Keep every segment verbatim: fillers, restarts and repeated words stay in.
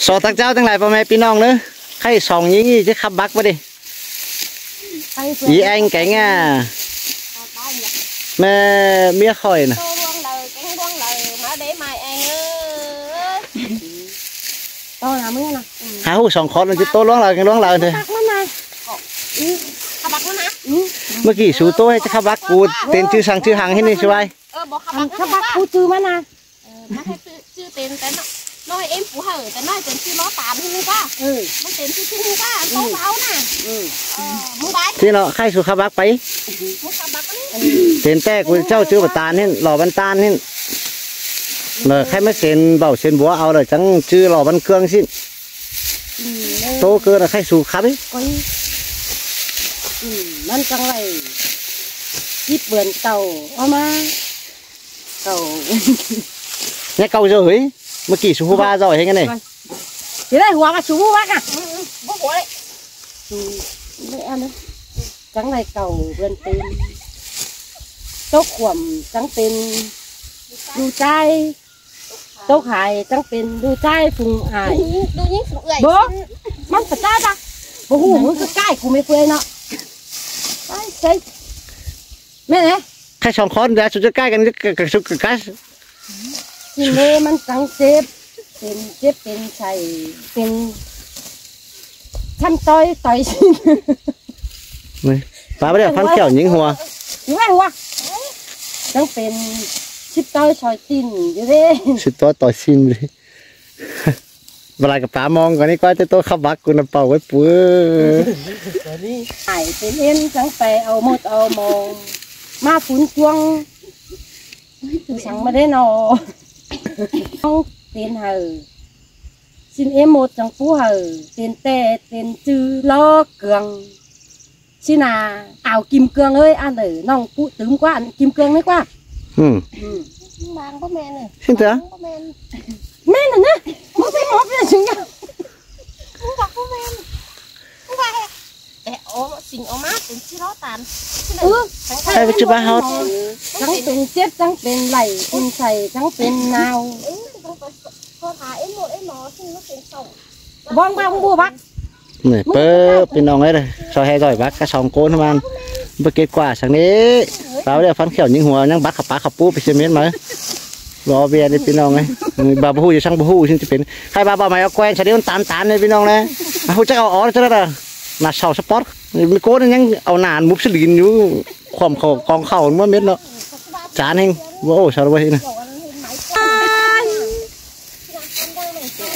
So ꞌtáng ꞌcháo ꞌtáng lai ꞌpo ꞌme ꞌpi ꞌnọng ꞌnớ. ꞌKhạy song ꞌnhính ꞌnị ꞌchí khắp bắc ꞌva đi. Ê, ꞌí eng kéng a. ꞌMe ꞌmía khỏi ꞌnớ. Tô luông đaư, kéng luông đaư, máư đế mai eng ơi. Tô là ꞌmía ꞌnớ. Hả, ꞌhụ song khót ꞌnặn ꞌchí tô luông đaư, kéng luông đaư thế. Khắp bắc ꞌmắn ꞌnớ. Khắp bắc ꞌmắn ꞌnớ. ꞌMự ꞌkị su tô ꞌhế ꞌchí khắp bắc cu, tên ꞌchư săng ꞌchư hăng ꞌhịt ꞌnị su ꞌvạy. Ơ, báu khắp bắc, khắp bắc cu ꞌchư ꞌmắn ꞌnớ. Ơ, ꞌmá ꞌhế ꞌchư, ꞌchư tên té ꞌnọi, ꞌnọi ꞌếm pú hảư, té ꞌnọi tên ꞌchư Ló Taan ꞌhịt ꞌnị ꞌva. Ơ. ꞌMắn tên ꞌchư ꞌchư ꞌhịt ꞌva, ăn tô ꞌva ꞌnớ. Ơ, ꞌmự ꞌvạy. ꞌTí ꞌnọ, ꞌkhạy su khắp bắc pay. ꞌMự khắp bắc ꞌnị. Tên ꞌtẹ cu ꞌchạu ꞌchư Pă Tan ꞌhịt, Lỏ Văn Tan ꞌhịt. Lỏ ꞌkhạy ꞌmá sên bảu sên búa au lỏ chắng ꞌchư Lỏ Văn Cương ꞌsịn. Tô ꞌcơ ꞌnọ ꞌkhạy su khắp ꞌnị. ꞌMắn chắng ꞌvạy. Kíp bươn tảu, au ꞌmá. Cảu. Nhé cảu dơi. ꞌMự ꞌkị su ꞌhụ ꞌva dơi ꞌhế ꞌnị. Thế đây hua ꞌva su ꞌhụ ꞌva à? Su, ꞌmẹ ăn đấy. Chắng lai cảu bươn tên. Tốc khuôm chắng tên. Đu ꞌchái. Tốc hại chắng tên đu ꞌchái phung hại. Đu ꞌnhính phung ưởi. Bố. ꞌMắn phải ꞌchái ta. Bố ꞌhụ ꞌmự ꞌcọ ꞌcại cu ꞌmẹ phơi ꞌnọ. Ai, chảy. ꞌMẹ ꞌnị. ꞌKhạy song khót đa su ꞌchớ ꞌcại căn, căn su ꞌcại. ꞌSịn ꞌlế ꞌmắn chắng chếp, pên chếp pên sảy, pên chăm ꞌtoi, ꞌtoi ꞌsịn. Pá báu đảy ꞌphắn khẻo ꞌnhính hua. Hua, hua. Chắng pên síp ꞌtoi soi ꞌtin dú ꞌlế. Síp ꞌtoi ꞌtoi ꞌsịn ꞌlế. Bả lai ꞌcọ pá ꞌmong ꞌcọ ꞌnị ꞌquá ꞌchớ tô khắp bắc cu ꞌnặn pảu ꞌvạy pua. Hại pên ên chắng pay au ꞌmột au ꞌmong. ꞌMá phún chuông. Săng ꞌmá đế ꞌnọ. Tên hảư. ꞌSịn ên ꞌmột chắng pú hảư. Tên ꞌtẹ, tên ꞌchư Ló Cương. ꞌSịn à, au Kim Cương ơi, ăn đảy ꞌnọng pú tứm ꞌquá, ăn Kim Cương ꞌnị ꞌquá. Ừ. Ừ. Bang bố men ơi. ꞌSịn tớ? Bang bố men. Men ꞌnớ. Bố men, bố men. Bố men. Bố men. Ê, ô, sính ô ꞌmá, tên ꞌchư Ló Taan. Ừ. Ai, bố ꞌchư bá hót. Chắng pên chếp, chắng pên lảy, pên sảy, chắng pên nao. Bong bong bu bác. ꞌNị, ꞌpưa ꞌpi ꞌnọng ơi, so ꞌhế doi bác cá song ꞌcốn ꞌmắn. Bơ kết quả săng ꞌnị. Páo đảy ꞌphắn khẻo ꞌnhính hua, ꞌnhắng bác khắp bắc khắp pú, pay sia mết máư. Lỏ ꞌviạk ꞌnị ꞌpi ꞌnọng ơi. Báu ꞌhụ ꞌchớ săng báu ꞌhụ ꞌchớ pên. Khay báu báu ꞌmạy au ꞌquén, sa đi ꞌmắn ꞌtan ꞌtan ꞌnị ꞌpi ꞌnọng ꞌnị. À, ꞌhụ chắc au ók ꞌchớ đa. ꞌNạ sau sport. ꞌMí ꞌcốn ꞌnhắng au ꞌnặn múp ꞌsứ đin dú. Khuôm khảu, cong khảu ꞌmá mết ꞌnọ. Chán ꞌhêng. Ôi, sao ꞌva ꞌnị.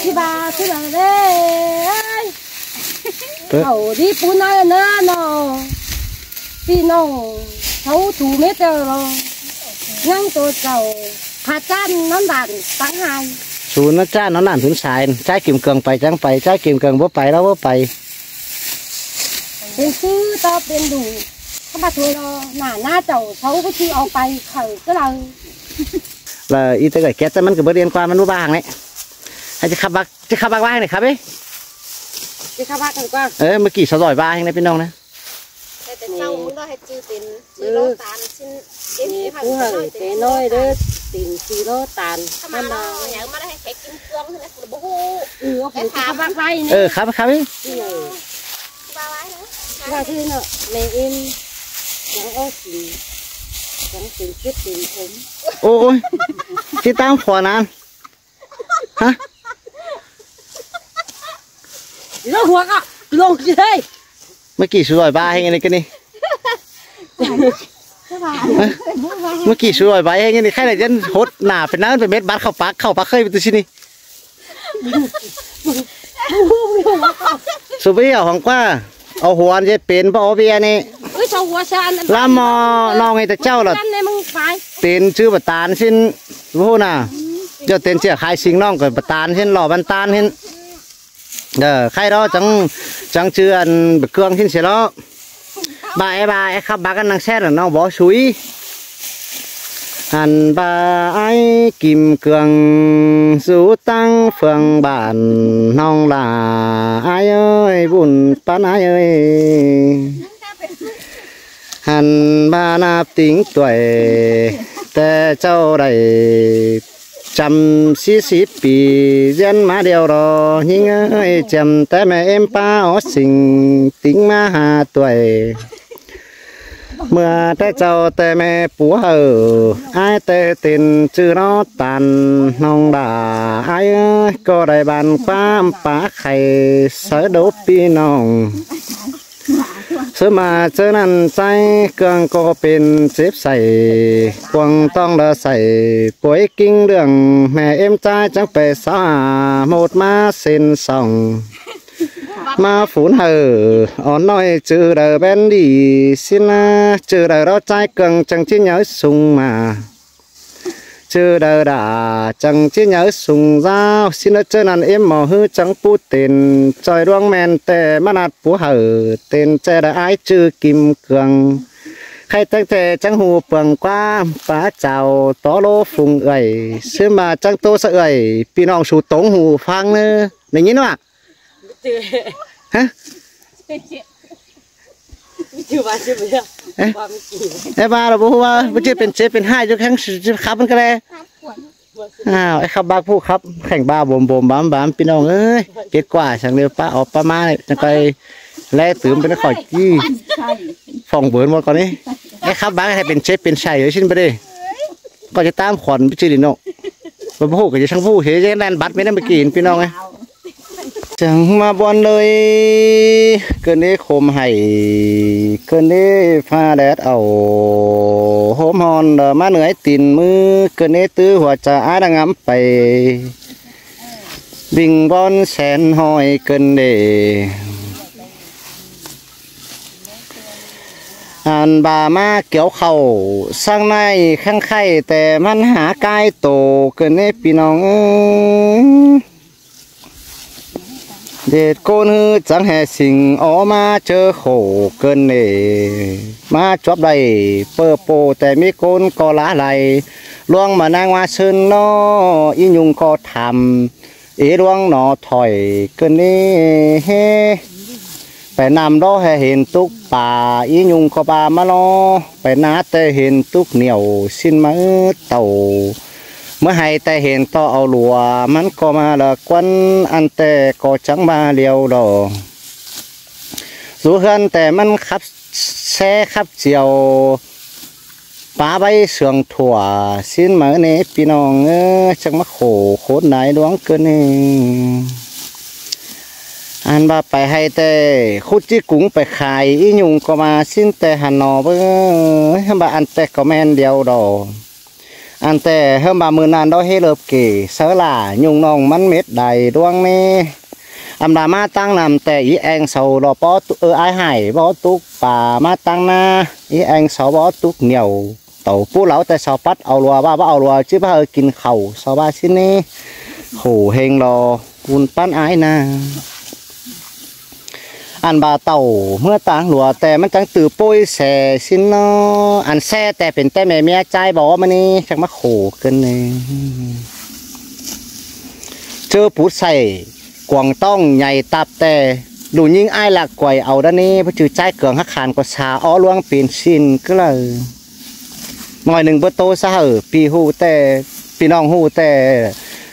Chị bà cứ là đây. Khảu đi pú ꞌnọi ꞌnớ ꞌnọ. ꞌPi ꞌnọng. Sáu thú mết ꞌtẹ lo. ꞌNhắng tô chảu. Khả chăn ꞌnón đản tắng hai. Su ꞌnón chăn ꞌnón đản thún sai. ꞌChái Kim Cương pay chắng pay. ꞌChái Kim Cương báu pay ꞌlẹo báu pay. Pên ꞌsứ ꞌto pên đủ. Khắp bắc thôi lo. ꞌNạ ꞌná chảu sáu báu ꞌchư au pay khảu ꞌchớ đaư. Lỏ ꞌí ꞌtẹ ꞌcọ ꞌkẹt ꞌchớ ꞌmắn ꞌcọ báu điên ꞌquá ꞌmắn báu bang ꞌnị. Hảư ꞌchí khắp bắc, ꞌchí khắp bắc ꞌva ꞌnị khắp ê. ꞌChí khắp bắc ꞌnị ꞌquá. Ơ, ꞌmự ꞌkị sa doi ꞌva ꞌhêng ꞌnị ꞌpi ꞌnọng ꞌnị. Hảư ꞌtẹ sau ꞌmắn ꞌnọ hảư ꞌchư tên ꞌchư Ló Taan ꞌsịn. ꞌMí pú hảư té ꞌnọi đé tên ꞌchư Ló Taan. Khắp bắc ꞌva ꞌnị. Ơ, khắp, khắp ê. Ba thế ꞌnọ, mẹ em trắng ó xì, trắng tên chết tên ốm. Ô, ôi, ꞌchí ꞌtáng phua ꞌnặn. Hả? Nó hua ꞌcọ, lông gì đây? ꞌMự ꞌkị su doi ꞌva ꞌhêng ꞌnị ꞌkơ ꞌnị. Hả? ꞌMự ꞌkị su doi ꞌva ꞌhêng ꞌnị, khay lai ꞌdệt hốt ꞌnạ pên ꞌnặn pên mết bát khảu pák, khảu pák khơi pên ꞌtứ ꞌsịn ꞌnị. Su báu au hỏng ꞌquá. Au hua ꞌdệt pên báu au ꞌviạk ꞌnị. Ui, sau hua sa ăn. ꞌLắm ꞌmo ꞌnọng ꞌnị ta chảu lỏ. Ăn ꞌnị ꞌmưng pay. Tên ꞌchư Pă Tan ꞌsịn. Báu ꞌhụ ꞌnạ. Dú tên ꞌchưa khai sính ꞌnọng ꞌcọ Pă Tan ꞌsịn, Lỏ Văn Tan ꞌsịn. Ờ, khay đó chắng, chắng ꞌchư ăn Pă Cương ꞌsịn sia lo. Ba é ba é khắp bắc ăn ꞌnăng sét ꞌnọng báu sui. Ăn ba ải Kim Cương dú ꞌtáng phường bản ꞌnọng là ai ơi, bun pán ai ơi. Ăn ba ꞌnạp tính tuổi té chảu đảy Chăm sí síp pi ꞌdiến ꞌmá điêu ꞌló, ꞌnhính ơi, chăm té ꞌme ꞌếm pá ók sing, tính ꞌmá ha tuai. ꞌMưa té chảu té ꞌme pú hảư, ải té tên ꞌchư ꞌló ꞌTan ꞌNong Đa. Ải ơi, ꞌcọ đảy ban ꞌquám pá khay, sáư đố ꞌpi ꞌnọng. ꞌSướng ꞌma ꞌchớ ꞌnặn ꞌchái ꞌcương ꞌcọ pên chếp sảy, cuông ꞌtóng đa sảy, pối ꞌkính ꞌlương ꞌme ꞌếm ꞌchái chắng pay sáo a, ꞌmột ꞌmá sên sỏng. ꞌMá phún hảư, ón ꞌnọi ꞌchư đaư ꞌvén đi ꞌsịn ꞌná, ꞌchư đaư ꞌló ꞌchái ꞌcương chắng ꞌchí nháư sung ꞌmá. ꞌChư đaư đả chắng ꞌchí nháư sung ꞌdạu ꞌsịn ꞌná. ꞌChớ ꞌnặn ꞌếm ꞌmo ꞌhứ chắng pú tên ꞌchoi ꞌluống ꞌmen ꞌtẹ ꞌmá ꞌnặt pú hảư tên ꞌchẹ đa ải ꞌchư Kim Cương. Khay téng ꞌtẹ chắng ꞌhụ pương ꞌquám pá chảu tó ꞌlố phung ơi. ꞌSướng ꞌma chắng ꞌtố sáư ơi, ꞌpi ꞌnọng sú tống ꞌhụ ꞌphắng ꞌnớ. Đảy ꞌnghín ꞌnọa? Hả? Ê, ê, ba ꞌlọ báu ꞌhụ ꞌva, báu ꞌchư pên chếp pên ꞌhại ꞌchu, khắp ꞌmắn ꞌcọ đảy. Au, ê, khắp bác ꞌhụ khắp, khẻng ba bôm bôm bám bám ꞌpi ꞌnọng ơi. Kết quả săng ꞌlẹo pá ók pá ꞌmá ꞌnị, chắng ꞌcoi ꞌlé tứm pên khỏi ꞌchí. Phỏng vấn ꞌmá ꞌcọ ꞌnị. Ê, khắp bác ꞌhại pên chếp pên sảy ꞌsịn báu đảy. ꞌCọ ꞌchí ꞌtám khuôn báu ꞌchư đi ꞌnọng. Báu ꞌhụ ꞌcọ ꞌchí săng ꞌhụ thế chứ, ꞌnặn bắt ꞌmá ꞌnị ꞌmá ꞌkị ꞌpi ꞌnọng ơi. Chắng ꞌmá bón ꞌlới, ꞌcợn ꞌnị khôm hảy, ꞌcợn ꞌnị pha đét au, ꞌhôm ꞌhọn đa ꞌmá ꞌnưới tin ꞌmứ, ꞌcợn ꞌnị ꞌtứ hua chaư ải đa ngắm pay, vinh bón sén ꞌhọi ꞌcợn ꞌnị. Ăn ba ꞌmá kiếu khảu, sáng ꞌnị khăng khay ꞌtẹ ꞌmắn hả cai tô ꞌcợn ꞌnị ꞌpi ꞌnọng ơi. ꞌDệt ꞌcốn ꞌhứ chắng ꞌhế sing ók ꞌmá ꞌchớ khổ ꞌcợn ꞌnị. ꞌMá chuốp đảy ꞌpưa ꞌpộ ꞌtẹ ꞌmí ꞌcốn ꞌcọ lả lai. ꞌLuống ꞌmá ꞌnáng ꞌmá ꞌsướng ꞌnọ, ꞌí ꞌnung ꞌcọ tham. Ê ꞌluống ꞌnọ thỏi ꞌcợn ꞌnị ꞌhế. Pay ꞌnặm ꞌló ꞌhế hên túc pa, ꞌí ꞌnung ꞌcọ ba ꞌmá ꞌló. Pay ꞌná ꞌtẹ hên túc niẻo ꞌsịn ꞌmá tảu. ꞌMưa ꞌhại ꞌtẹ hên ꞌto au lua, ꞌmắn ꞌcọ ꞌmá lỏ ꞌquán ăn ꞌtẹ ꞌcọ chắng ꞌmá ꞌlẹo ꞌló. Dú ꞌhướn ꞌtẹ ꞌmắn khắp ꞌsé khắp chiêu. Pá ꞌvạy sương thủa ꞌsịn ꞌmá ꞌnị ꞌpi ꞌnọng ơi, chắng ꞌmá khổ khốn nải ꞌluống ꞌcợn ꞌnị. Ăn ba pay ꞌhại ꞌtẹ khút ꞌchí cúng pay khai, ꞌí ꞌnung ꞌcọ ꞌmá ꞌsịn ꞌtẹ hả ꞌnọ báu, ꞌhứ ꞌva ăn ꞌtẹ ꞌcọ ꞌmen điêu đo. Ăn ꞌtẹ ꞌhứ ꞌva ꞌmự ꞌnặn ꞌló ꞌhế lợp kể sáư lả ꞌnung ꞌnọng ꞌmắn mết đảy ꞌluống ꞌnị. Ăn ba ꞌmá ꞌtáng ꞌnặm ꞌtẹ ꞌí eng sau ꞌló báu túc, ơ, ải ꞌhại báu túc pa ꞌmá ꞌtáng ꞌná, ꞌí eng sau báu túc niẻo. Tảu pú ꞌlẹo ꞌtẹ sau pắt au lua, ꞌva báu au lua ꞌchí báu hảư kin khảu, sau ꞌva ꞌsịn ꞌnị. Khổ ꞌhêng ꞌló, ꞌcốn ꞌpắn ải ꞌná. Ăn ba tảu ꞌmưa ꞌtáng lua ꞌtẹ ꞌmắn chắng tự ꞌpội ꞌsê ꞌsịn ꞌnọ. Ăn ꞌsê ꞌtẹ pên ꞌtẹ ꞌme ꞌmía ꞌchái báu ꞌmá ꞌnị, chắng ꞌmá khổ ꞌcợn ꞌnị. ꞌChớ pút sảy, cuông ꞌtóng nhảy ꞌtặp ꞌtẹ, ꞌlụk ꞌnhính ải ꞌlạ quay au đa ꞌnị, báu ꞌchư ꞌchái ꞌcương hắc hàn ꞌcọ sa ók ꞌluống pên ꞌsịn ꞌcứ đaư. ꞌNọi ꞌnưng báu ꞌtố sáư hảư ꞌpi ꞌhụ ꞌtẹ, ꞌpi ꞌnọng ꞌhụ ꞌtẹ.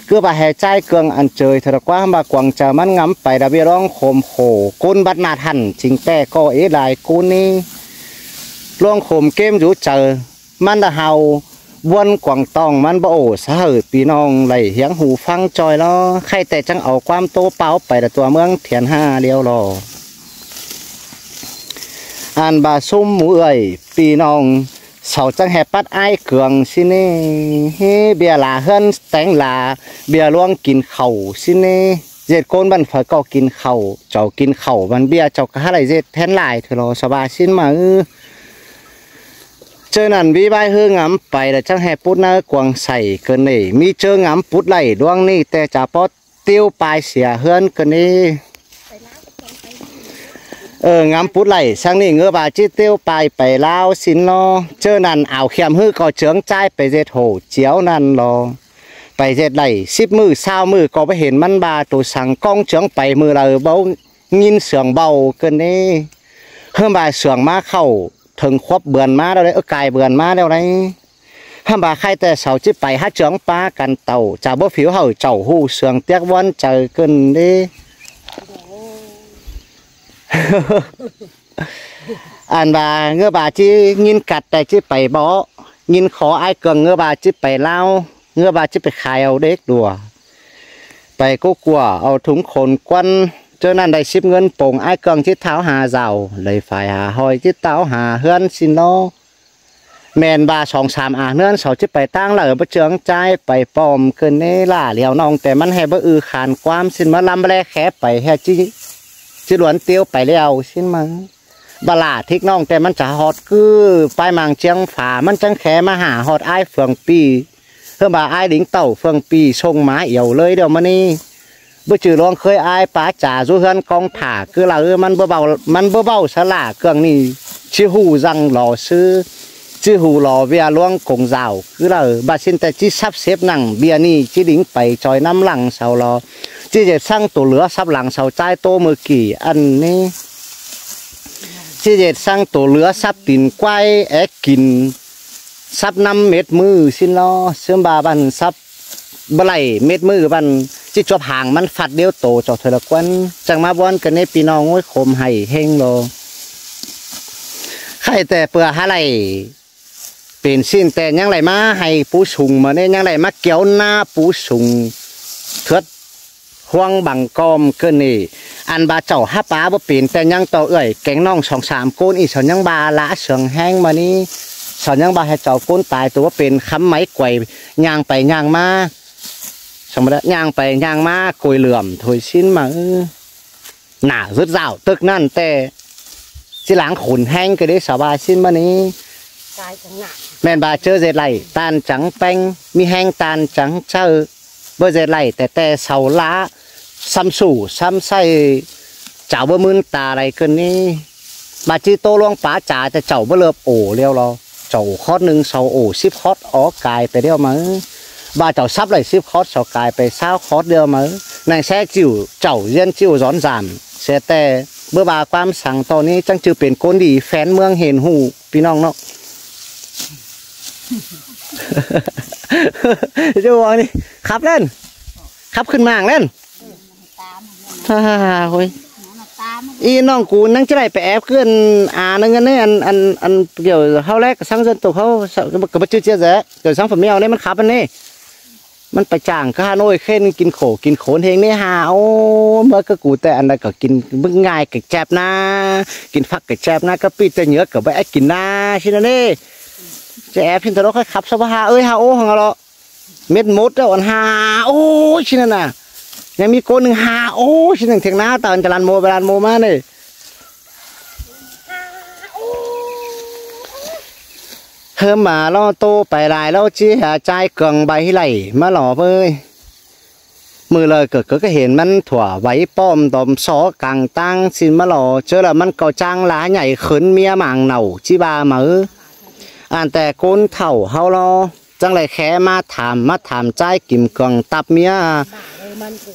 ꞌCứ ꞌva ꞌhế ꞌchái ꞌcương ăn ꞌchới ꞌthơ ꞌlạ ꞌquá ꞌva cuông chaư ꞌmắn ngắm pay đa ꞌviạk ꞌluống khôm khổ, ꞌcốn bắt ꞌnạk hẳn chính ꞌtẹ ꞌcọ ế lai ꞌcốn ꞌnị. ꞌLuống khôm ꞌkêm dú chaư, ꞌmắn đa hảư, ꞌbuôn cuông ꞌtóng ꞌmắn báu ổ sáư hảư ꞌpi ꞌnọng đảy hiếng ꞌhụ ꞌphắng ꞌchoi ꞌló, khay ꞌtẹ chắng au ꞌquám ꞌtố páo pay đa tua ꞌmướng Thiên Hà ꞌlẹo ꞌló. Ăn ba ꞌsúm mú ơi, ꞌpi ꞌnọng, sau chắng ꞌhế pắt ải ꞌcương ꞌsịn ꞌnị, ꞌhế ꞌviạk lả ꞌhướn téng lả, ꞌviạk ꞌluống kin khảu ꞌsịn ꞌnị, ꞌdệt ꞌcốn ꞌvặn phaư ꞌcọ kin khảu, chảu kin khảu ꞌvặn ꞌviạk chảu ꞌcọ hák đảy ꞌdệt théng lai ꞌthơ ꞌló, sau ꞌva ꞌsịn ꞌmá ư. ꞌChớ ꞌnặn ꞌví ꞌvái ꞌhứ ngắm pay đa chắng ꞌhế pút ꞌnớ cuông sảy ꞌcợn ꞌnị, ꞌmí ꞌchớ ngắm pút đảy ꞌluống ꞌnị ꞌtẹ chả pót ꞌtiếu pai sia ꞌhướn ꞌcợn ꞌnị. Ơ, ngắm pút đảy, sáng ꞌnị ꞌngớ ꞌva ꞌchí ꞌtiếu pai pay ꞌláo ꞌsịn ꞌnọ. ꞌChớ ꞌnặn au khiêm ꞌhứ ꞌcọ chướng ꞌchái pay ꞌdệt hổ chiếu ꞌnặn ꞌló. Pay ꞌdệt đảy síp ꞌmự, ꞌsáo ꞌmự ꞌcọ báu hên ꞌmắn ꞌva tô săng, ꞌcóng chướng pay ꞌmự đaư báu ꞌnghín sương báu ꞌcợn ꞌnị. ꞌHướm ꞌva sương ꞌmá khảu, thơng khuốp bươn ꞌmá ꞌlẹo đảy, ơ, cai bươn ꞌmá ꞌlẹo đảy. ꞌHăm ꞌva khay ꞌtẹ sau ꞌchí pay hák ꞌchương ꞌpá căn tảu, chả báu phiếu hảư chảu ꞌhụ sương tiếc ꞌvón chaư ꞌcợn đé. Ăn ꞌva ꞌngứa ꞌva ꞌchí ꞌnghín ꞌcặt ꞌtẹ ꞌchí pay bók, ꞌnghín khó ải ꞌcương ꞌngứa ꞌva ꞌchí pay ꞌláo, ꞌngứa ꞌva ꞌchí pay khai au đếc đua. Pay ꞌcú ꞌcua au thung khôn ꞌquắn, ꞌchớ ꞌnặn đảy síp ꞌngớn pông ải ꞌcương ꞌchí tháo ha dao, đảy phải ha ꞌhọi ꞌchí tháo ha ꞌhướn ꞌsịn ꞌnớ. ꞌMen ꞌva song sam a ꞌhướn sau ꞌchí pay ꞌtáng lả báu ꞌchương ꞌchái pay pom ꞌcợn ꞌnị lả lẻo ꞌnọng ꞌtẹ ꞌmắn ꞌhê báu ư khan ꞌquám ꞌsịn ꞌmá ꞌlắm ꞌlé khé pay ꞌhê ꞌchí, ꞌchí luốn ꞌtiếu pay ꞌlẹo ꞌsịn ꞌmá. ꞌVa lả thík ꞌnọng ꞌtẹ ꞌmắn chả ꞌhọt ꞌcứ ꞌpái mang ꞌchiếng phả ꞌmắn chắng khé ꞌmá hả ꞌhọt ải phường pi. ꞌHớm ꞌva ải đính tảu phường pi sông ꞌmá yảu ꞌlới điêu ꞌmá ꞌnị. Báu ꞌchư ꞌluống ꞌkhới ải pá chả dú ꞌhướn ꞌcóng thả ꞌcứ lau ꞌmắn báu ꞌvạu, ꞌmắn báu ꞌvạu sá lả ꞌcương ꞌnị. ꞌChí ꞌhụ dăng lo ꞌsứ, ꞌchí ꞌhụ lo ꞌviạk ꞌluống công giáo ꞌcứ lau. ꞌVa ꞌsịn ꞌtẹ ꞌchí sắp xếp nẳng ꞌviạk ꞌnị ꞌchí đính pay ꞌchoi ꞌnắm lăng sau lo. ꞌChí ꞌdệt ꞌsướng tô ꞌlứa sắp lăng sau ꞌchái ꞌtố ꞌmự kỉ ăn ꞌnị. ꞌChí ꞌdệt ꞌsướng tô ꞌlứa sắp tin ꞌquái é kin sắp ꞌnắm mết ꞌmự ꞌsịn lo. ꞌSướng ꞌva ꞌvắn sắp báu đảy mết ꞌmự ꞌvắn ꞌchí chuốp hang ꞌmắn phắt điêu tô chảu thôi ꞌlẹo ꞌquắn. Chắng ꞌmá ꞌvón ꞌcợn ꞌnị ꞌpi ꞌnọng ꞌngúi khôm hảy ꞌhéng lo. Khay ꞌtẹ ꞌpưa hák đảy pên ꞌsịn ꞌtẹ ꞌnhắng đảy ꞌmá hảư pú sung ꞌmự ꞌnị, ꞌnhắng đảy ꞌmá kéo ꞌná pú sung thướt ꞌhuống băng ꞌcóm ꞌcợn ꞌnị. Ăn ꞌva chảu hák pá báu pên ꞌtẹ ꞌnhắng ꞌto ưới kéng ꞌnọng song sam ꞌcốn ꞌnị sau ꞌnhắng ꞌva lả sương ꞌhéng ꞌmự ꞌnị. Sau ꞌnhắng ꞌva ꞌhê chảu ꞌcốn tai tô báu pên khắm máy quay ꞌnhang pay ꞌnhang ꞌmá. Sau ꞌmự ꞌnhang pay ꞌnhang ꞌmá ꞌcội lượm thôi ꞌsịn ꞌmự. Nả dứt dảo tức ꞌnặn ꞌtẹ ꞌchí láng khôn ꞌhéng ꞌcọ đé sau ꞌva ꞌsịn ꞌmự ꞌnị. ꞌMen ꞌva ꞌchớ ꞌdệt đảy ꞌtan chắng ꞌpéng, ꞌmí ꞌhéng ꞌtan chắng ꞌchạư. Báu ꞌdệt đảy ꞌtẹ ꞌtẹ sau lả sắm sủ sắm ꞌsạy chảu báu ꞌmưn ta đảy ꞌcợn ꞌnị. ꞌVa ꞌchí ꞌtố ꞌluống pá chả ꞌtẹ chảu báu ꞌlợp ổ ꞌlẹo lo. Chảu khót ꞌnưng sau ổ síp khót ók cai pay điêu ꞌmự. ꞌVa chảu sắp đảy síp khót sau cai pay ꞌsáo khót điêu ꞌmự. ꞌNéng ꞌsé ꞌchịu chảu ꞌdiến ꞌchịu dón dản sia ꞌtẹ báu ꞌva ꞌquám săng ꞌto ꞌnị chắng ꞌchư pên ꞌcốn đi phén ꞌmướng hên ꞌhụ ꞌpi ꞌnọng ꞌnớ. ꞌChớ ꞌnị khắp ꞌlẹn, khắp khửn mảng ꞌlẹn. Ha ha ha, ôi. ꞌI ꞌnọng cu ꞌnhắng ꞌchí đảy pay ép ꞌcứ ăn a ꞌnưng ăn ꞌnị ăn ăn ăn kiểu ꞌháu ꞌlẹc ꞌcọ ꞌsướng dân tộc ꞌháu ꞌcọ báu ꞌchư ꞌchía ꞌdệt, kiểu ꞌsướng phả ꞌmẹo ꞌnị ꞌmắn khắp ăn ꞌnị. ꞌMắn pay chảng ꞌcứ Hà Nội khên kin khổ kin khốn ꞌhéng ꞌnị ha. Ô, ꞌmưa ꞌcọ cu ꞌtẹ ăn đảy ꞌcọ kin bớng ngai ꞌcọ chép ꞌná, kin phắc ꞌcọ chép ꞌná, ꞌcọ pi ꞌtẹ nhứa ꞌcọ báu ép kin ꞌná ꞌsịn ꞌnị. ꞌChớ ép ꞌsịn ꞌtẹ ꞌlọ khắp khắp sắp ha ơi ha ô hăng lo. Mết mốt ꞌlẹo ăn ha ô ꞌsịn ꞌnặn. ꞌNhắng ꞌmí ꞌcốn ꞌnưng ha ô ꞌsịn ꞌnặn, thiêng ꞌná tảu ăn chả lăn mô pay lăn mô ꞌmá ꞌnị. ꞌHớm ꞌva ꞌlọ ꞌtố pay lai ꞌlẹo ꞌchí ha ꞌchái cương bay ꞌhí đảy ꞌmá lo ꞌvới. ꞌMự đaư ꞌcọ ꞌcọ hên ꞌmắn thua váy ꞌpọm tôm so cang ꞌtáng ꞌsịn ꞌmá lo, ꞌchớ ꞌlẹo ꞌmắn ꞌcọ ꞌcháng lá nhảy khứn ꞌmía mang nảu ꞌchí ꞌva máư. Ăn ꞌtẹ ꞌcốn thảu ꞌháu ꞌlọ chắng đảy khé ꞌmá tham, ꞌmá tham ꞌchái kim cương tắp ꞌmía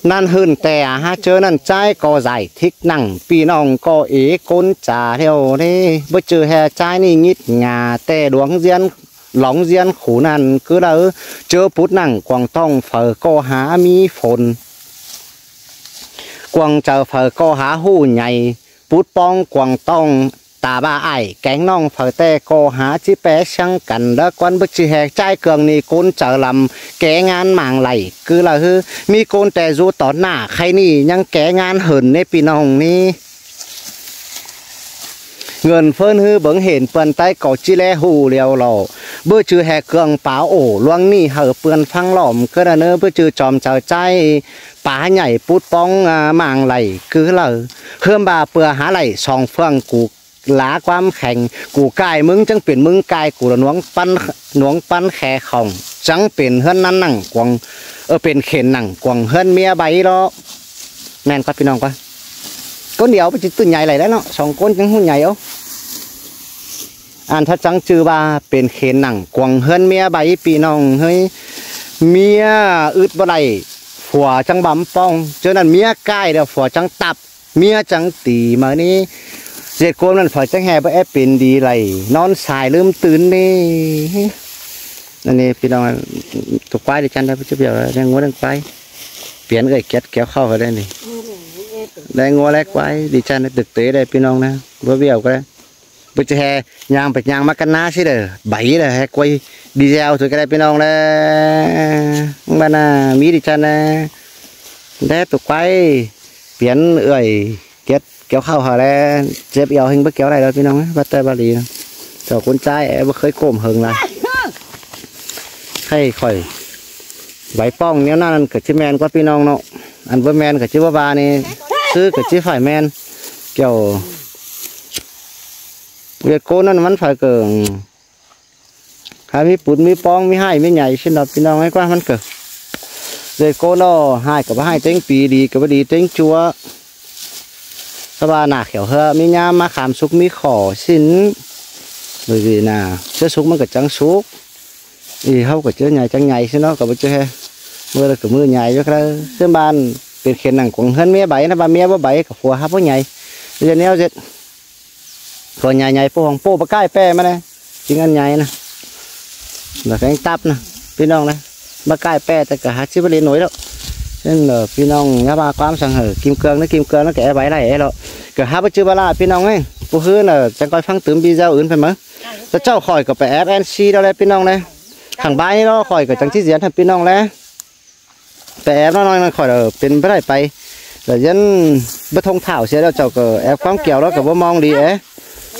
ꞌnặn ꞌhướn ꞌtẹ ha. ꞌChớ ꞌnặn ꞌchái ꞌcọ giải thích nẳng ꞌpi ꞌnọng ꞌcọ ế ꞌcốn chả ꞌlẹo ꞌnị. Báu ꞌchư ꞌhê ꞌchái ꞌnị nhít nga ꞌtẹ ꞌluống ꞌdiến, ꞌluống ꞌdiến khu ꞌnặn ꞌcứ đaư. ꞌChớ pút nẳng cuông ꞌtóng phaư ꞌcọ hák ꞌmí phôn, cuông chaư phaư ꞌcọ hák ꞌhụ nhay. Pút ꞌpóng cuông ꞌtóng ta ꞌva ải kéng ꞌnọng phaư ꞌtẹ ꞌcọ hák ꞌchí pé ꞌsướng căn đa ꞌquắn. Báu ꞌchư ꞌhê ꞌchái cương ꞌnị ꞌcốn chaư lăm ké ꞌngán mang đảy ꞌcứ đaư ꞌhứ. ꞌMí ꞌcốn ꞌtẹ dú tó nả khay ꞌnị ꞌnhắng ké ꞌngán hên ꞌnị ꞌpi ꞌnọng ꞌnị. ꞌNgớn ꞌphớn ꞌhứ bớng hên ꞌpươn ꞌTáy ꞌcọ ꞌchí ꞌlé ꞌhụ ꞌlẹo lo. Báu ꞌchư ꞌhê cương páo ổ ꞌluống ꞌnị hảư ꞌpươn ꞌphắng lom ꞌcứ đaư ꞌnớ. Báu ꞌchư chom chaư ꞌchái pá nhảy pút ꞌpóng mang đảy ꞌcứ đaư. ꞌHớm ꞌva ꞌpưa hák đảy song phường cu lá ꞌquám kheng, cu cai ꞌmứng chắng pên ꞌmứng cai, cu ꞌla ꞌnuống ꞌpắn, ꞌnuống ꞌpắn khe khong chắng pên ꞌhướn ꞌnặn nẳng cuông, ơ, pên khên nẳng cuông ꞌhướn ꞌmía bay ꞌlọ. ꞌMen ꞌquá ꞌpi ꞌnọng ꞌquá. ꞌCốn điêu báu ꞌchư ꞌtứ nhảy đảy ꞌlẹo ꞌnớ, song ꞌcốn chắng ꞌhụ nhảy ꞌo. Ăn ꞌthat chắng ꞌchư ꞌva pên khên nẳng cuông ꞌhướn ꞌmía bay ꞌpi ꞌnọng ꞌhới. ꞌMía ứt báu đảy, phua chắng băm ꞌpóng, ꞌchớ ꞌnặn ꞌmía cai điêu phua chắng tặp, ꞌmía chắng ti máư ꞌnị. ꞌDệt ꞌcốn ꞌnặn phaư chắng ꞌhê báu ép pên đi đảy, ꞌnón sai ꞌlứm tứn ꞌnị. ꞌNặn ꞌnị ꞌpi ꞌnọng, tô ꞌquái đi ꞌchăn đảy, báu ꞌchí bẻo đảy, ꞌngáu đảy ꞌquái. Piến ơi kiệt kéo khảu hảư đảy ꞌnị. Đảy ꞌngáu đảy ꞌquái đi ꞌchăn đảy, tứk té đảy ꞌpi ꞌnọng ꞌnớ. Báu bẻo ꞌcọ đảy. Báu ꞌchí ꞌhế, ꞌnhắng ꞌpẹ ꞌnhắng ꞌmá căn ꞌná ꞌsứ đảy, báu đảy ꞌhế ꞌquái đi ꞌdeo thôi ꞌcọ đảy ꞌpi ꞌnọng đảy. ꞌMắn ꞌnạ ꞌmí đi ꞌchăn đảy. Đảy tô ꞌquái piến ơi kiệt kéo khảu hảư đảy, chếp eo ꞌhêng báu kéo đảy ꞌlẹo ꞌpi ꞌnọng, báu té báu đi. Chảu ꞌcốn ꞌchái é báu khới ꞌcộm hơng lai. Khay khỏi vảy ꞌpọng ꞌnéo ꞌnặn ꞌcọ ꞌchí ꞌmen ꞌquá ꞌpi ꞌnọng ꞌnớ. Ăn báu ꞌmen ꞌcọ ꞌchí báu ba ꞌnị, ꞌsứ ꞌcọ ꞌchí phải ꞌmen. Kiẻo ꞌviệt ꞌcốn ꞌnặn ꞌmắn phải ꞌcọ hák ꞌmí pun ꞌmí ꞌpóng ꞌmí ꞌhại ꞌmí nhảy ꞌsịn ꞌnớ ꞌpi ꞌnọng ꞌhế ꞌquá ꞌmắn ꞌcọ. ꞌViệt ꞌcốn ꞌnớ ꞌhại ꞌcọ báu ꞌhại ꞌtếng pi, đi ꞌcọ báu đi ꞌtếng ꞌchua. Tóp ꞌva nả khẻo ꞌhứa ꞌmí ꞌnhám ꞌmá kham súc ꞌmí khỏ ꞌsịn. Bởi vì nả ꞌchớ súc ꞌmắn ꞌcọ chắng súc. Ê, ꞌháu ꞌcọ ꞌchớ nhảy chắng nhảy ꞌsịn ꞌnớ, ꞌcọ báu ꞌchớ ꞌhế. ꞌMưa ꞌlẹo ꞌcọ ꞌmưa nhảy dú ꞌcọ đảy. ꞌSướng ꞌva piến khén nẳng cuông ꞌhướn ꞌmía báu ꞌnớ, ꞌva ꞌmía báu báu ꞌcọ phua hák báu nhảy. ꞌViạk ꞌnéo ꞌdệt. Khỏi nhảy nhảy ꞌpộ hong ꞌpộ báu ꞌcại ꞌpẹ ꞌmá ꞌnị. ꞌChí ꞌngớn nhảy ꞌnớ. Lỏ kéng tắp ꞌnớ. ꞌPi ꞌnọng ꞌnớ. Báu ꞌcại ꞌpẹ ꞌtẹ ꞌcọ hák ꞌchí báu đi nổi ꞌlẹo. ꞌSướng lỏ ꞌpi ꞌnọng ꞌnhá ꞌva ꞌquám săng hảư Kim Cương ꞌnớ, Kim Cương ꞌnớ ꞌcọ é báu đảy é ꞌlẹo. ꞌCọ hák báu ꞌchư báu ꞌlạ ꞌpi ꞌnọng ꞌnớ. Pú ꞌhứ ꞌnớ chắng ꞌcoi ꞌphắng tứm video ứn ꞌpẹ máư. Té ꞌchạu khỏi ꞌcọ pay ép ꞌen xi ꞌlẹo ꞌlẹ ꞌpi ꞌnọng ꞌnớ. Khẳng bái ꞌnị ꞌnớ khỏi ꞌcọ chắng ꞌchí ꞌdiến hảư ꞌpi ꞌnọng ꞌlẹ. Pay ép ꞌnớ ꞌnọi ꞌnọi khỏi lỏ pên báu đảy pay. Lỏ ꞌdiến báu thông thảo sia ꞌlẹo chảu ꞌcọ ép ꞌquám kiẻo ꞌlẹo ꞌcọ báu ꞌmong đi é.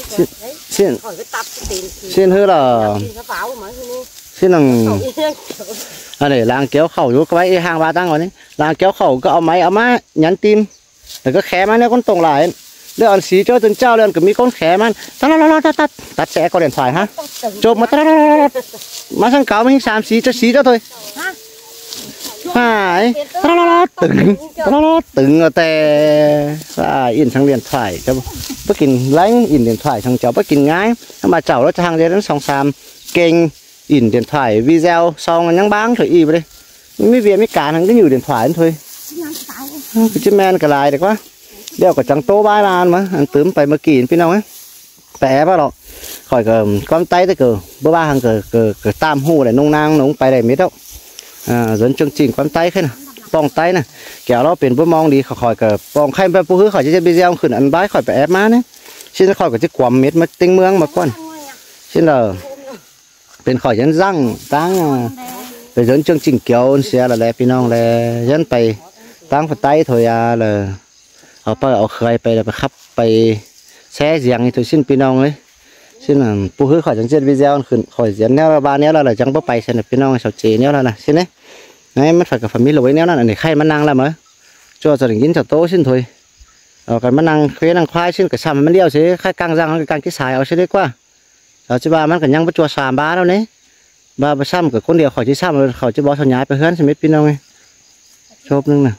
ꞌSịn, ꞌsịn, ꞌsịn ꞌhứ lỏ. ꞌSịn nẳng. Ăn đảy lang kéo khảu dú ꞌcọ báu é hang ꞌva ꞌtáng ꞌnọi ꞌnị. Lang kéo khảu ꞌcọ au máy au ꞌmá nhắn tin. Lỏ ꞌcọ khé ꞌmá ꞌnéo ꞌcốn tông lai. ꞌLẹo ăn sí ꞌchớ tứn ꞌchạu ꞌlẹo ăn ꞌcọ ꞌmí ꞌcốn khé ꞌmắn. Tắt lót lót lót tắt tắt. Tắt sia ꞌcọ điện thoại hả. Chộp ꞌmá tắt lót lót lót. ꞌMá săng cáu ꞌmá ꞌhịt sam sí ꞌchớ sí ꞌchớ thôi. Hả? Tắt lót lót tứng. Tắt lót lót tứng ꞌnọ ꞌtẹ. À, in săng điện thoại. Báu kin lánh in điện thoại săng chảu báu kin ꞌngai. ꞌMá chảu ꞌlẹo ꞌchớ hăng ꞌdệt ꞌnặn song sam kênh in điện thoại video song ꞌnhắng bang thôi ꞌnị báu đảy. ꞌMí ꞌviạk ꞌmí cản hăng ꞌcọ ꞌnhụ điện thoại ꞌnặn thôi. Ơ, ꞌcọ ꞌchí ꞌmen ꞌcọ lai đảy ꞌquá. ꞌLẹo ꞌcọ chắng ꞌtố bái ꞌlan ꞌmá, ăn tứm pay ꞌmưa kin ꞌpi ꞌnọng ꞌnớ. Pay ép ꞌva lỏ. Khỏi ꞌcọ ꞌquám ꞌTáy ꞌtẹ ꞌcọ báu ꞌva hăng ꞌcọ, ꞌcọ, ꞌcọ tam ꞌhụ đảy ꞌnung ꞌnáng ꞌnung pay đảy mết ꞌlẹo. À, dớn chương trình ꞌquám ꞌTáy khá ꞌnớ. ꞌPọng ꞌTáy ꞌnớ. Kéo ꞌlẹo pên báu ꞌmong đi khỏi, khỏi ꞌcọ ꞌpọng khay pay pú ꞌhứ khỏi ꞌchí ꞌdệt video khửn ăn bái khỏi pay ép ꞌmá ꞌnớ. ꞌSịn khỏi ꞌcọ ꞌchí cuôm mết ꞌmá ꞌtếng ꞌmướng ꞌmá ꞌquám. ꞌSịn lỏ. Pên khỏi ꞌdến ꞌdặng ꞌtáng, à, pay dớn chương trình kéo sia lỏ ꞌlẹ ꞌpi ꞌnọng ꞌlẹ, ꞌdến pay ꞌtáng Phật ꞌTáy thôi à lỏ. Au pay au khơi pay lỏ pay khắp pay share ꞌdiếng ꞌnị thôi ꞌsịn ꞌpi ꞌnọng ꞌlẹ. ꞌSịn, à, pú ꞌhứ khỏi chắng ꞌdệt video khửn khỏi ꞌdiến ꞌnéo lỏ ba ꞌnéo lỏ lỏ chắng báu pay sia ꞌnị ꞌpi ꞌnọng sau ꞌchí ꞌnéo lỏ ꞌnạ ꞌsịn ꞌnị. ꞌNáy ꞌmắn phải ꞌcọ phải ꞌmí lối ꞌnéo ꞌnặn ꞌnị khay ꞌmắn ꞌnăng ꞌlẹo ꞌmá. ꞌChua ꞌchọ đảy ꞌnghín chảu ꞌtố ꞌsịn thôi. Au căn ꞌmắn ꞌnăng khuế ꞌnăng ꞌkhoái ꞌsịn ꞌcọ sam ꞌmắn ꞌlẹo ꞌsớ khay ꞌcang ꞌdặng ꞌcọ ꞌcang ꞌchí sai au ꞌsớ đảy ꞌquá. Sau ꞌchí ꞌva ꞌmắn ꞌcọ ꞌnhắng báu ꞌchua sam ba ꞌlẹo ꞌnị. Ba ꞌva sam ꞌcọ ꞌcốn điêu khỏi ꞌchí sam, khỏi ꞌchí bók sau nhái pay ꞌhướn ꞌsớ mết ꞌpi ꞌnọng ꞌnị. Chốp ꞌnưng ꞌnạ.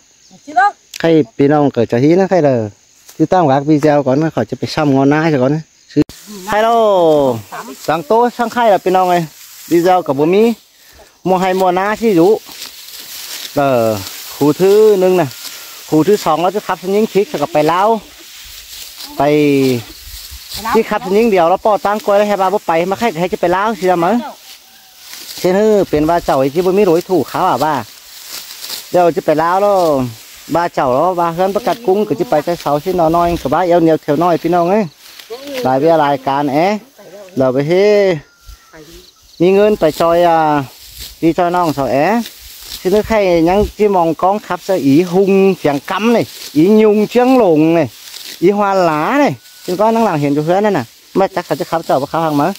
Khay ꞌpi ꞌnọng ꞌcọ ꞌchọ ꞌhí ꞌnớ khay lỏ. ꞌChí tam gác video cón khỏi ꞌchọ pay sam ꞌngo ꞌná ꞌchọ cón ꞌnớ. Khay ꞌlẹo. Săng ꞌtố săng khay lỏ ꞌpi ꞌnọng ꞌnị. Video ꞌcọ báu ꞌmí. ꞌMua ꞌhay ꞌmua ꞌná ꞌchí dú. Ờ, khu thứ ꞌnưng ꞌnạ. Khu thứ song ꞌlẹo ꞌchí khắp ꞌsớ ꞌnhính khík ꞌchọ ꞌcọ pay ꞌláo. Pay ꞌchí khắp ꞌsớ ꞌnhính điêu ꞌlẹo ꞌpọ ꞌtáng ꞌquái ꞌlẹo ꞌhế ꞌva báu pay ꞌmá khay ꞌcọ ꞌhế ꞌchí pay ꞌláo sia ꞌmá. ꞌSịn ꞌhứ pên ꞌva chảu ꞌchí báu ꞌmí đối thủ kháo à ꞌva. ꞌLẹo ꞌchí pay ꞌláo ꞌlẹo. ꞌVa chảu ꞌlẹo ꞌva ꞌhướn báu ꞌcặt ꞌcúng ꞌcọ ꞌchí pay ꞌchái sau ꞌsịn ꞌnọi ꞌnọi ꞌcọ báu eo ꞌnéo thiêu ꞌnọi ꞌpi ꞌnọng ꞌnị. Lai ꞌviạk lai cán é. Lỏ báu ꞌhế ꞌmí ꞌngớn pay ꞌchoi, à, ꞌpi ꞌchoi ꞌnọng sau é. ꞌSịn ꞌnứ khay ꞌnhắng ꞌchí ꞌmong ꞌcóng khắp ꞌsớ ꞌí Hung Phiêng Cắm ꞌnị, ꞌí Nhung Chiếng Lủng ꞌnị, ꞌí Hoa Lá ꞌnị. ꞌSịn ꞌcọ ꞌnăng lăng hên dú ꞌhướn ꞌnặn ꞌnạ. ꞌMá chắc sau ꞌchí khắp chảu báu khắp hăng ꞌmá.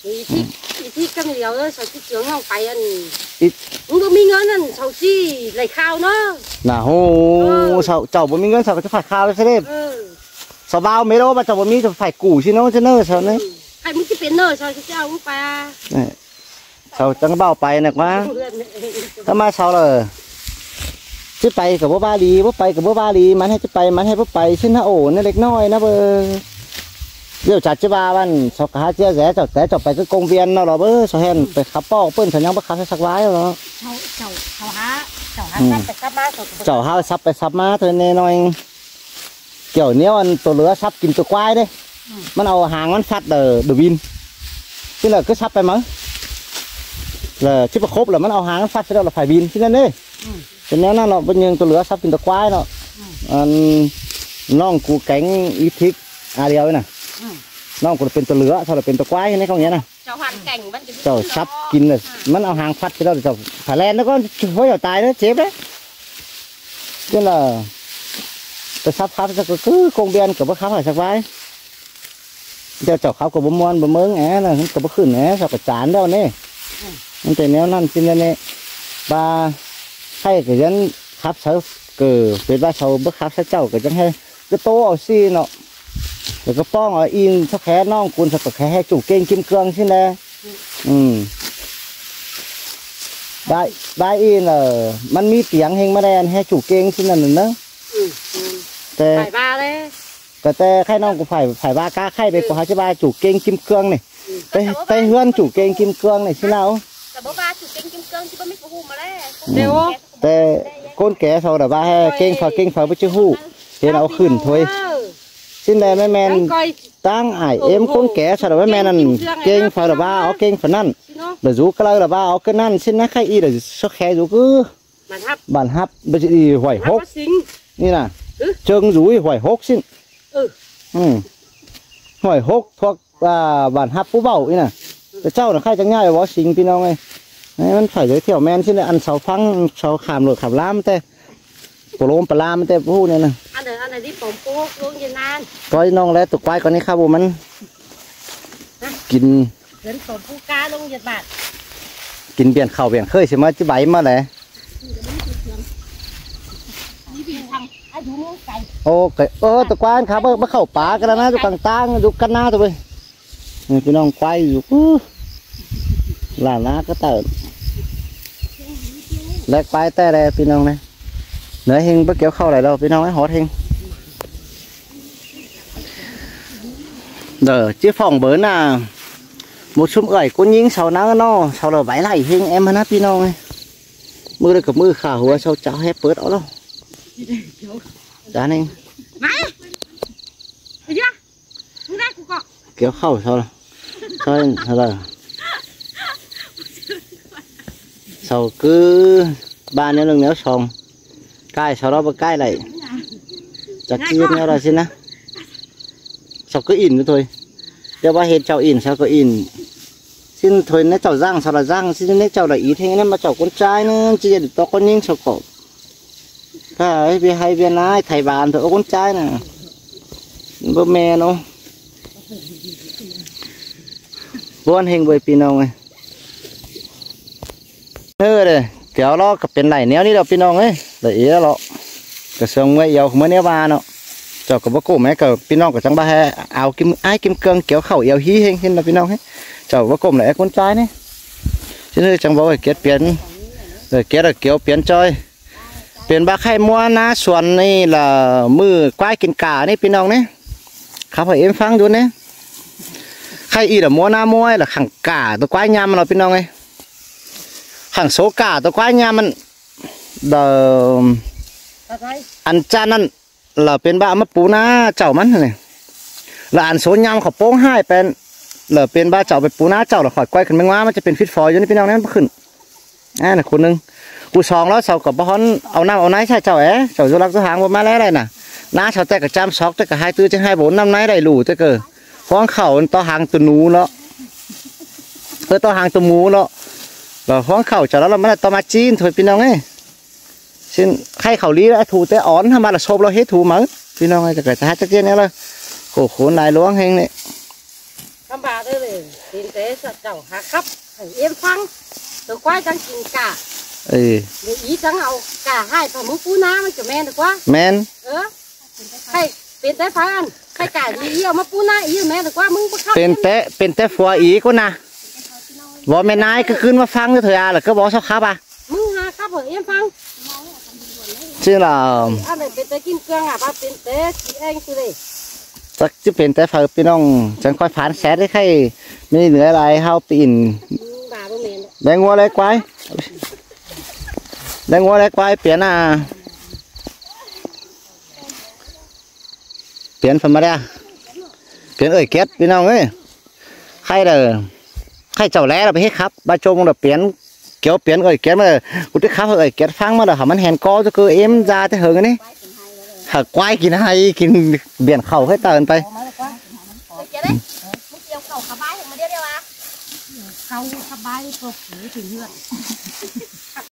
Ê, ꞌchí, ꞌchí ꞌchí căm liêu ꞌnớ, sau ꞌchí chướng ꞌnọng pay ăn. Ê. ꞌMí báu ꞌmí ꞌngớn ꞌnặn, sau ꞌchí đảy khao ꞌnớ. Nả ꞌhụ, sau, chảu báu ꞌmí ꞌngớn sau ꞌcọ ꞌchí phải khao ꞌsớ đảy. Ơ. Sau bao mết ꞌlẹo ꞌva chảu báu ꞌmí chảu phải củ ꞌsịn ꞌnớ, ꞌsịn ꞌnớ sau ꞌnị. Ê, khay ꞌmí ꞌchí pên ꞌnớ, sau ꞌchí au ꞌmá pay. Ê. Sau chắng bao pay ꞌnẹ ꞌquá. Tắm ꞌmá sau lỏ. ꞌChí pay ꞌcọ báu ꞌva đi, báu pay ꞌcọ báu ꞌva đi, mắn ꞌhế ꞌchí pay, mắn ꞌhế báu pay, ꞌsịn ꞌnớ ổ ꞌnị lếc ꞌnọi ꞌnớ báu. ꞌLẹo chả ꞌchí ꞌva ꞌvặn, sau ꞌcọ hák ꞌchí ꞌdệt, chảu té chảu pay ꞌcứ công viên ꞌnọ lỏ báu, sau ꞌhẹn pay khắp ꞌpọ ꞌpưn, sau ꞌnhắng báu khắp ꞌsớ sắc ꞌvái lỏ. Sau, sau, sau hák, sau hák sắp pay sắp ꞌmá, sau chảu hák sắp pay sắp ꞌmá thôi ꞌnị ꞌnọi. Kiểu ꞌnéo ăn tô lứa sắp kin tô ꞌquái đé. Mắn au hang mắn ꞌphặt đa, đa ꞌvin. ꞌChí lỏ ꞌcứ sắp pay ꞌmá. Lỏ, ꞌchí ꞌva khốp lỏ ꞌmắn au hang ꞌphắt ꞌsớ ꞌlẹo lỏ phải bin ꞌsịn ꞌnặn ê. Ư. Pên ꞌnéo ꞌnặn lỏ, ꞌva ꞌnhưng tô lứa sắp kin tô ꞌquái ꞌnọ. Ư. Ăn ꞌnọng cu kéng ꞌí thík a điêu ꞌnị. Ư. ꞌNọng cu pên tô lứa, sau lỏ pên tô ꞌquái ꞌnị ꞌcóng ꞌnị ꞌnạ. Chảu sắp kin lỏ, ꞌmắn au hang ꞌphắt ꞌsớ ꞌlẹo chảu phải ꞌlen ꞌnớ ꞌcọ, ꞌhới chảu tai ꞌnớ, chếp ꞌlẹo. ꞌChớ lỏ, tô sắp khắp ꞌsớ ꞌcọ ꞌcứ công viên ꞌcọ báu khắp hả sắp ꞌvái. Chảu, chảu khắp ꞌcọ báu ꞌmuôn báu ꞌmớng é, ꞌnặn ꞌcọ báu khửn é, sau ꞌcọ chán ꞌlẹo ꞌnị. ꞌMắn ꞌcọ ꞌnéo ꞌnặn ꞌsịn ꞌnị. ꞌVa ꞌhạy ꞌcọ ꞌdệt khắp sáư, ꞌcọ pên ꞌva sau báu khắp sáư chảu ꞌcọ chắng ꞌhế ꞌcứ ꞌtố au ꞌsị ꞌnọ. Lỏ ꞌcọ ꞌpóng au in sau khé ꞌnọng cun sau ꞌcọ khé ꞌhế chủ kênh kim cương ꞌsịn ꞌnị. Ư. Bái, bái in lỏ ꞌmắn ꞌmí tiếng ꞌhêng ꞌmá đen ꞌhế chủ kênh ꞌsịn ꞌnặn ꞌnớ. Ư, ư. Té, phải ꞌva ꞌlế. Té, té ꞌkhạy ꞌnọng ꞌcọ phải, phải ꞌva cá ꞌkhạy báu ꞌcọ hảư ꞌchí ꞌva chủ kênh kim cương ꞌnị. Ư. Té, té ꞌhướn chủ kênh kim cương ꞌnị ꞌsịn ꞌnáo. Chảu báu ꞌva chủ kênh kim cương ꞌchí báu ꞌmí ꞌcọ ꞌhụ ꞌmá ꞌlế. Ư. Té ꞌcốn ké sau lỏ ꞌva ꞌhế kênh phao, kênh phao báu ꞌchí ꞌhụ. Hên au khửn thôi. Ư. ꞌSịn ꞌlẹo ꞌmen ꞌmen. Tang ai êm ꞌcốn ké sau lỏ ꞌmen ꞌmen ꞌnặn. Kênh phao lỏ ꞌva au kênh phao ꞌnặn. Lỏ dú cá đaư lỏ ꞌva au cá ꞌnặn. ꞌSịn ꞌnạ ꞌkhạy ꞌnị lỏ sau khé dú ꞌcứ bản hắp. Bản hắp, báu ꞌchí đi Hoài Hốc. ꞌNị ꞌnạ. Ư. Chơng dú Hoài Hốc ꞌsịn. Ư. Ư. Hoài Hốc thuộc, à, bản hắp Phú Bảo ꞌnị ꞌnạ. Té chảu ꞌnạ ꞌkhạy chắng ꞌnhá báu sính ꞌpi ꞌnọng ơi. Ê, ꞌmắn phải giới thiệu ꞌmen ꞌsịn ꞌnạ, ăn sau ꞌphắng, sau khảm lội khảm ꞌlám té. Pô lôm pô ꞌlám té ꞌhụ ꞌnị ꞌnạ. Ăn đảy, ăn đảy đi pom pô ꞌlống ꞌnhá ꞌnặn. Coi ꞌnọng ꞌlế tô ꞌquái ꞌcọ ꞌnị khắp ꞌmắn. Hả? Kin. Dơn pom pô cá ꞌlống ꞌnhá ꞌnặn. Kin biển khảu biển khơi ꞌsịn ꞌmá ꞌchí báu ꞌmá ꞌlế. Ô, cái, ơ, tô ꞌquái khắp báu, báu khảu pá ꞌcọ ꞌnạ, tô căng tang, tô căn ꞌnạ tô ꞌvới. ꞌNị ꞌpi ꞌnọng ꞌquái dú. Ư. Lả ná cá tao. Lé ꞌquái té ꞌlế ꞌpi ꞌnọng ꞌnị. ꞌNới ꞌhêng báu kéo khảu đảy ꞌlẹo ꞌpi ꞌnọng ơi, hót ꞌhêng. Đảy ꞌchí phỏng vấn ꞌnạ. Một ꞌsúm ơi ꞌcốn ꞌnhính sau ꞌnớ ꞌnọ, sau lỏ bái lai ꞌhêng ꞌmá ꞌnạ ꞌpi ꞌnọng ơi. ꞌMự đaư ꞌcọ ꞌmự khả hua sau chảu ꞌhế pớt au ꞌlẹo. Chả nên. Kéo khảu sau. Sau, sau lỏ. Sau ꞌcứ ꞌva ꞌnéo ꞌnưng ꞌnéo song. Cai sau ꞌlẹo báu cai đảy. Chắc ꞌchí ꞌnéo đaư ꞌsịn ꞌnạ. Sau ꞌcứ in thôi. Té ꞌva hên chảu in, sau ꞌcọ in. ꞌSịn thôi ꞌnê chảu ꞌdặng, sau lỏ ꞌdặng, ꞌsịn ꞌnê chảu lỏ ít ꞌhêng ꞌnê ꞌmá chảu ꞌcốn ꞌchái ꞌnớ, ꞌchí ꞌdệt tó ꞌcốn ꞌnhính sau ꞌcọ. Ká ꞌviạk ꞌhạy ꞌviạk ꞌnái, thảy bản thôi, ơ, ꞌcốn ꞌchái ꞌnạ. Báu ꞌmen ꞌnớ. Bón ꞌhêng ꞌvới ꞌpi ꞌnọng ơi. Nớ đé, kéo ꞌló ꞌcọ pên đảy ꞌnéo ꞌnị ꞌlẹo ꞌpi ꞌnọng ơi. Đảy ꞌí ꞌlẹo. ꞌCọ sương ꞌmưa iêu ꞌmưa ꞌnéo ꞌva ꞌnọ. Chảu ꞌcọ báu ꞌcốm ꞌmá ꞌcọ ꞌpi ꞌnọng ꞌcọ chắng ꞌva ꞌhế au kim, ai kim cương kéo khảu iêu ꞌhí ꞌhêng ꞌhên ꞌnọ ꞌpi ꞌnọng ơi. Chảu báu ꞌcốm đảy ꞌcốn ꞌchái ꞌnị. ꞌChớ ꞌnị chắng báu ꞌcọ kiết piến. Ơ, kiết ꞌcọ kiêu piến ꞌchoi. Pên ꞌva ꞌkhạy ꞌmúa ꞌná suôn ꞌnị lỏ ꞌmự ꞌquái kin cả ꞌnị ꞌpi ꞌnọng ꞌnị. Khắp hảư ꞌếm ꞌphắng dú ꞌnị. ꞌKhạy ꞌnị lỏ ꞌmúa ꞌná ꞌmúa lỏ khẳng cả tô ꞌquái ꞌnhăm ꞌnọ ꞌpi ꞌnọng ơi. Khẳng số cả tô ꞌquái ꞌnhăm ꞌmắn. Đảy ăn ꞌchạ ꞌnặn lỏ pên ꞌva ꞌmá pú ꞌná chảu ꞌmắn ꞌnị. Lỏ ăn số ꞌnhăm khảu ꞌpông ꞌhại pên. Lỏ pên ꞌva chảu pên pú ꞌná chảu lỏ khỏi quay khửn ꞌmá ꞌngoá ꞌmá ꞌchí pên phít phoi dú ꞌnị ꞌpi ꞌnọng ꞌnặn báu khửn. Á, ꞌnặn ꞌcốn ꞌnưng. Cu song ꞌló sau ꞌcọ báu ꞌhón au ꞌnặm au ꞌnái ꞌchạ chảu é. Chảu dú lắc dú háng báu ꞌmá ꞌlé đảy ꞌnạ. ꞌNá sau té ꞌcọ ꞌchăm sóc té ꞌcọ ꞌhại ꞌtứ ꞌchí ꞌhại bôn ꞌnặm ꞌnái đảy ꞌlụ té ꞌcọ. Huống khảu tó hang tô ꞌnú ꞌnọ. Ơ, tó hang tô ꞌmú ꞌnọ. Lỏ huống khảu chảu ꞌló ꞌmá đảy tó ꞌmá ꞌchí thôi ꞌpi ꞌnọng ơi. ꞌSịn ꞌkhạy khảu đi ꞌlẹo thu té ón ꞌhăm ꞌva lỏ sốp ꞌló ꞌhế thu máư. Pi ꞌnọng ơi, chả ꞌcọ chả hák chắc ꞌtiến ꞌnị ꞌlẹo. Khổ khốn lai luống ꞌhêng ꞌnị. Khắm ꞌva đé ꞌlế, pên té ꞌchọ chảu hák khắp, hảư ꞌếm ꞌphắng, tô ꞌquái chắng kin cả. Ê. Đi ꞌí chắng au cả ꞌhại pha ꞌmứ pú ꞌná ꞌmá ꞌchọ ꞌmen tô ꞌquá. ꞌMen. Ơ. ꞌKhạy, pên té pháo ăn, ꞌkhạy cả đi ꞌí au ꞌmá pú ꞌná ꞌí ꞌmen tô ꞌquá ꞌmứng báu khắp. Pên té, pên té phua ꞌí ꞌcốn ꞌnạ. Báu ꞌmen ꞌnái ꞌcứ ꞌcứn ꞌmá ꞌphắng ꞌnớ thôi à, lỏ ꞌcứ báu sắp khắp à. ꞌMứng hák khắp hảư ꞌếm ꞌphắng. ꞌChí lỏ. Ăn đảy pên té kim cương à, ꞌva pên té ꞌchí eng ꞌtứ đê. Chắc ꞌchí pên té pháo ꞌpi ꞌnọng, chắng khỏi phán xét đé ꞌkhạy. ꞌMí ꞌnứa lai ꞌháu pên. Đé ꞌngúa đé ꞌquái. Đé ꞌngúa đé ꞌquái piến à. Piến pháo ꞌmá đé. Piến ơi kiết ꞌpi ꞌnọng ơi. ꞌKhạy đảy, ꞌkhạy chảu ꞌlé lỏ ꞌmá hít khắp, ꞌva ꞌchôm đảy piến. Kéo piến ơi kiệt ꞌmá, ꞌcứ ti khắp ơi kiệt ꞌphắng ꞌmá đa hảư ꞌmắn hên ꞌcọ ꞌchớ ꞌcứ ꞌếm da ꞌtẹ hơng ꞌnị. Hảư ꞌquái kin ꞌhại kin biển khảu ꞌkhới tao ꞌnị.